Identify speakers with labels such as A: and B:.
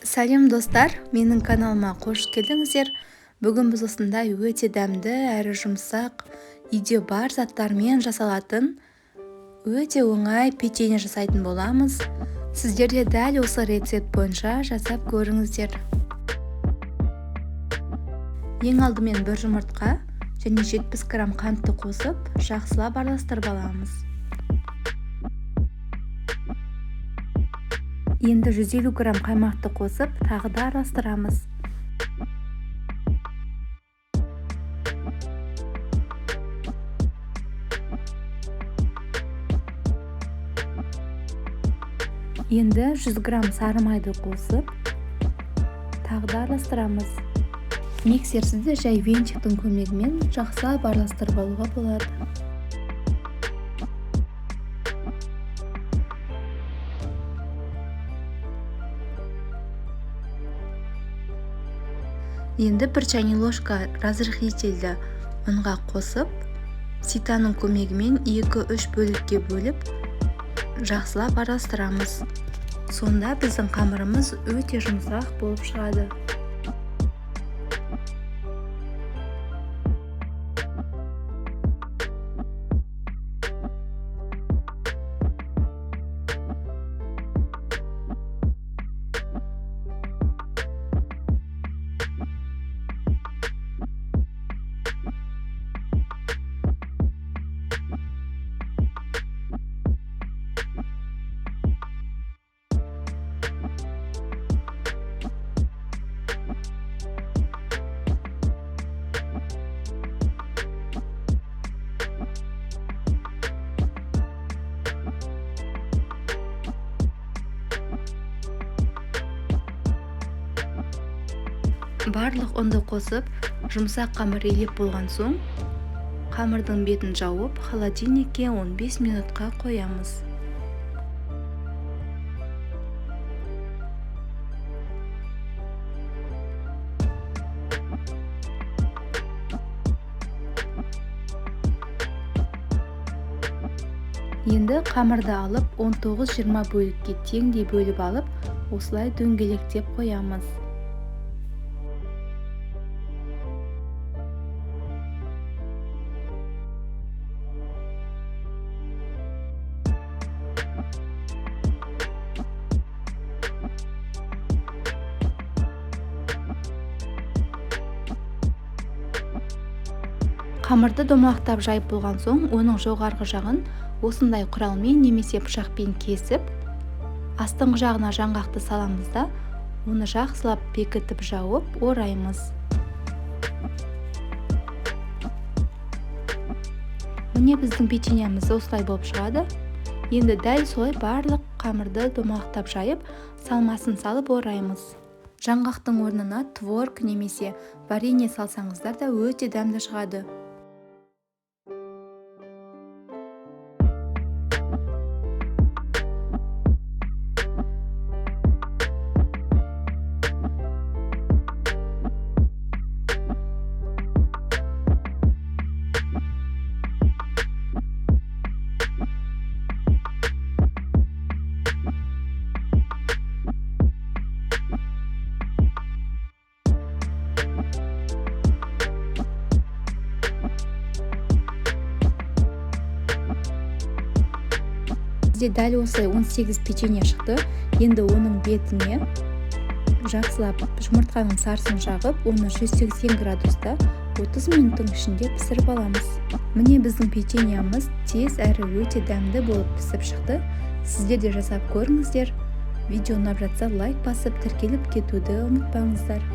A: Сәлем достар, менің каналыма қош келдіңіздер. Бүгін біз осындай өте дәмді әрі жұмсақ, үйде бар заттармен жасалатын өте оңай печенье жасайтын боламыз. Сіздер де дәл осы рецепт бойынша жасап көріңіздер. Ең алдымен бір жұмыртқа және 70 грамм қантты қосып, жақсылап араластырып аламыз. Енді 150 грамм қаймақты қосып, тағы да араластырамыз. Енді 100 грамм сары майды қосып, тағы да араластырамыз. Миксерсіз де жай венчиктің көмегімен жақсылап араластырып алуға болады. Енді бір чайный ложка разрыхлительді ұнға қосып, ситаның көмегімен 2-3 бөлікке бөліп, жақсылап араластырамыз. Сонда біздің қамырымыз өте жұмсақ болып шығады. Барлық ұнды қосып, жұмсақ қамыр илеп болған соң, қамырдың бетін жауып, холодильникке 15 минутқа қоямыз. Енді қамырды алып, 19-20 бөлікке теңдей бөліп алып, осылай дөңгелектеп қоямыз. Қамырды домалақтап жайып болған соң, оның жоғарғы жағын осындай құралмен немесе пышақпен кесіп, астыңғы жағына жаңғақты саламыз да, оны жақсылап бекітіп жауып ораймыз. Міне біздің печеньеміз осылай болып шығады. Енді дәл солай барлық қамырды домалақтап жайып, салмасын салып ораймыз. Жаңғақтың орнына творог немесе варенье салсаңыздар да өте дәмді шығады. Бізде дәл осылай 18 печенье шықты. Енді оның бетіне жақсылап жұмыртқаның сарысын жағып, оны 180 градуста 30 минуттың ішінде пісіріп аламыз. Міне біздің печеньеміз тез әрі өте дәмді болып пісіп шықты. Сіздер де жасап көріңіздер. Видео ұнап жатса лайк басып, тіркеліп кетуді ұмытпаңыздар.